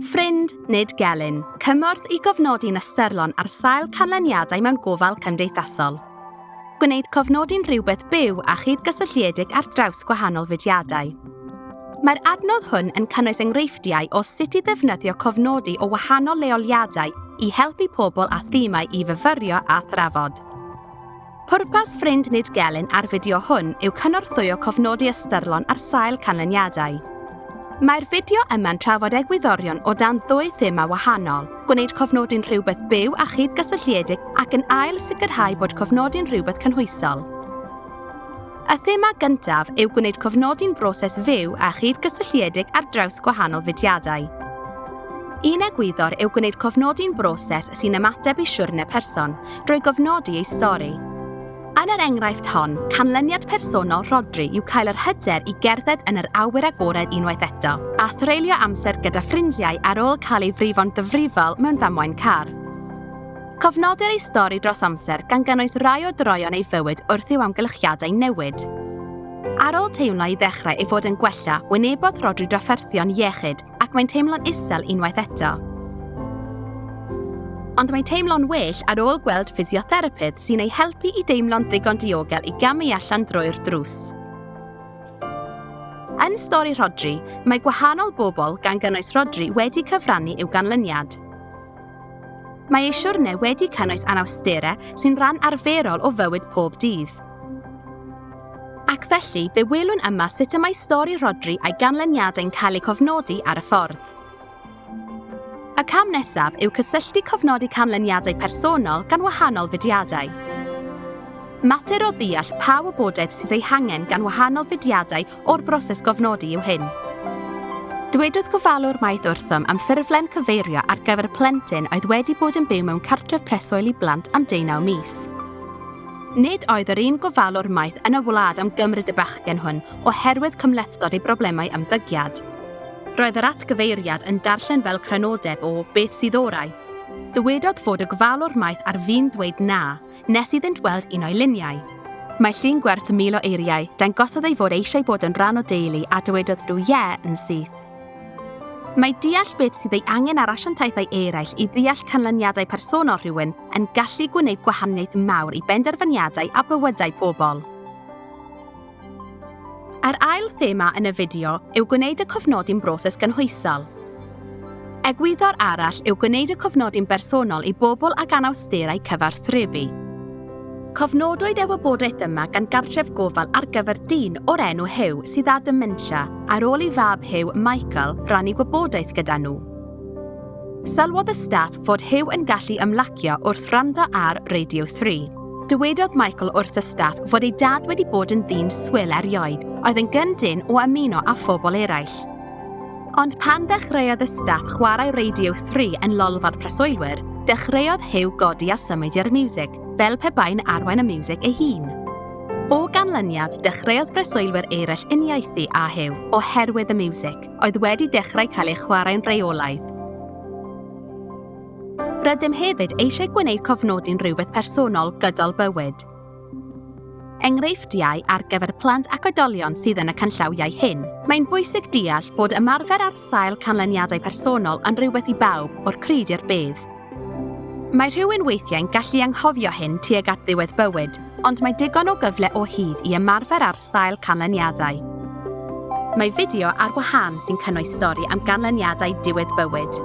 Ffrind, nid gelyn. Cymorth i gofnodi'n ystyrlon ar sail canlyniadau mewn gofal cymdeithasol. Gwneud cofnodi'n rhywbeth byw a chyd-gysylltiedig ar draws gwahanol fudiadau. Mae'r adnodd hwn yn cynnwys enghreifftiau o sut i ddefnyddio cofnodi o wahanol leoliadau i helpu pobl a thimau i fyfyrio a thrafod. Pwrpas Ffrind Nid Gelyn a'r fideo hwn yw cynorthwyo cofnodi ystyrlon ar sail canlyniadau. Mae'r fideo yma'n trafod egwyddorion o dan ddwy thema wahanol, gwneud cofnodi'n rhywbeth byw a chyd-gysylltiedig ac yn ail sicrhau bod cofnodi'n rhywbeth cynhwysol. Y thema gyntaf yw gwneud cofnodi'n broses fyw a chyd-gysylltiedig ar draws gwahanol fudiadau. Un egwyddor yw gwneud cofnodi'n broses sy'n ymateb i siwrne person, drwy gofnodi ei stori. Yn yr enghraifft hon, canlyniad personol Rhodri yw cael yr hyder i gerdded yn yr awyr agored unwaith eto, a threulio amser gyda ffrindiau ar ôl cael ei frifo'n ddifrifol mewn ddamwain car. Cofnodir ei stori dros amser gan gynnwys rai o droeon ei fywyd wrth i'w amgylchiadau newid. Ar ôl teimlo i ddechrau ei fod yn gwella, wynebodd Rhodri drafferthion iechyd ac mae'n teimlo'n isel unwaith eto. Ond mae'n teimlo'n well ar ôl gweld ffisiotherapydd sy'n ei helpu i deimlo'n ddigon diogel i gamu allan drwy'r drws. Yn stori Rhodri, mae gwahanol bobl, gan gynnwys Rhodri, wedi cyfrannu i'w ganlyniad. Mae ei siwrne wedi cynnwys anawsterau sy'n rhan arferol o fywyd pob dydd. Ac felly, fe welwn yma sut y mae stori Rhodri a'i ganlyniadau'n cael eu cofnodi ar y ffordd. Y cam nesaf yw cysylltu cofnodi canlyniadau personol gan wahanol fudiadau. Mater o ddeall pa wybodaeth sydd ei hangen gan wahanol fudiadau o'r broses gofnodi yw hyn. Dywedodd gofalwr maeth wrthym am ffurflen cyfeirio ar gyfer plentyn oedd wedi bod yn byw mewn cartref preswyl i blant am deunaw mis. Nid oedd yr un gofalwr maeth yn y wlad am gymryd y bachgen hwn oherwydd cymhlethdod ei broblemau ymddygiad. Roedd yr atgyfeiriad yn darllen fel crynodeb o 'beth sydd orau'. Dywedodd fod y gofalwr maeth ar fin dweud na, nes iddynt weld un o'i luniau. Mae llun gwerth 1,000 o eiriau, dangosodd ei fod eisiau bod yn rhan o deulu a dywedodd nhw ie yn syth. Mae deall beth sydd ei angen ar asiantaethau eraill i ddeall canlyniadau personol rhywun yn gallu gwneud gwahaniaeth mawr i benderfyniadau a bywydau pobl. Yr ail thema yn y fideo yw gwneud y cofnodi'n broses gynhwysol. Egwyddor arall yw gwneud y cofnodi'n bersonol i bobl ag anawsterau cyfathrebu. Cofnodwyd y wybodaeth yma gan gartref gofal ar gyfer dyn o'r enw Huw sydd â dementia ar ôl i fab Huw, Michael, rannu gwybodaeth gyda nhw. Sylwodd y staff fod Huw yn gallu ymlacio wrth wrando ar Radio 3. Dywedodd Michael wrth y staff fod ei dad wedi bod yn ddyn swil erioed, oedd yn gyndyn o ymuno â phobl eraill. Ond pan ddechreuodd y staff chwarae Radio 3 yn lolfa'r preswylwyr, dechreuodd Huw godi a symud i'r miwsig, fel pe bai'n arwain y miwsig ei hun. O ganlyniad, dechreuodd breswylwyr eraill uniaethu â Huw oherwydd y miwsig, oedd wedi dechrau cael ei chwarae'n rheolaidd. Rydym hefyd eisiau gwneud cofnodi'n rhywbeth personol gydol bywyd. Enghreifftiau ar gyfer plant ac oedolion sydd yn y canllawiau hyn. Mae'n bwysig deall bod ymarfer ar sail canlyniadau personol yn rhywbeth i bawb, o'r crud i'r bedd. Mae rhywun weithiau'n gallu anghofio hyn tuag at ddiwedd bywyd, ond mae digon o gyfle o hyd i ymarfer ar sail canlyniadau. Mae fideo ar wahân sy'n cynnwys stori am ganlyniadau diwedd bywyd.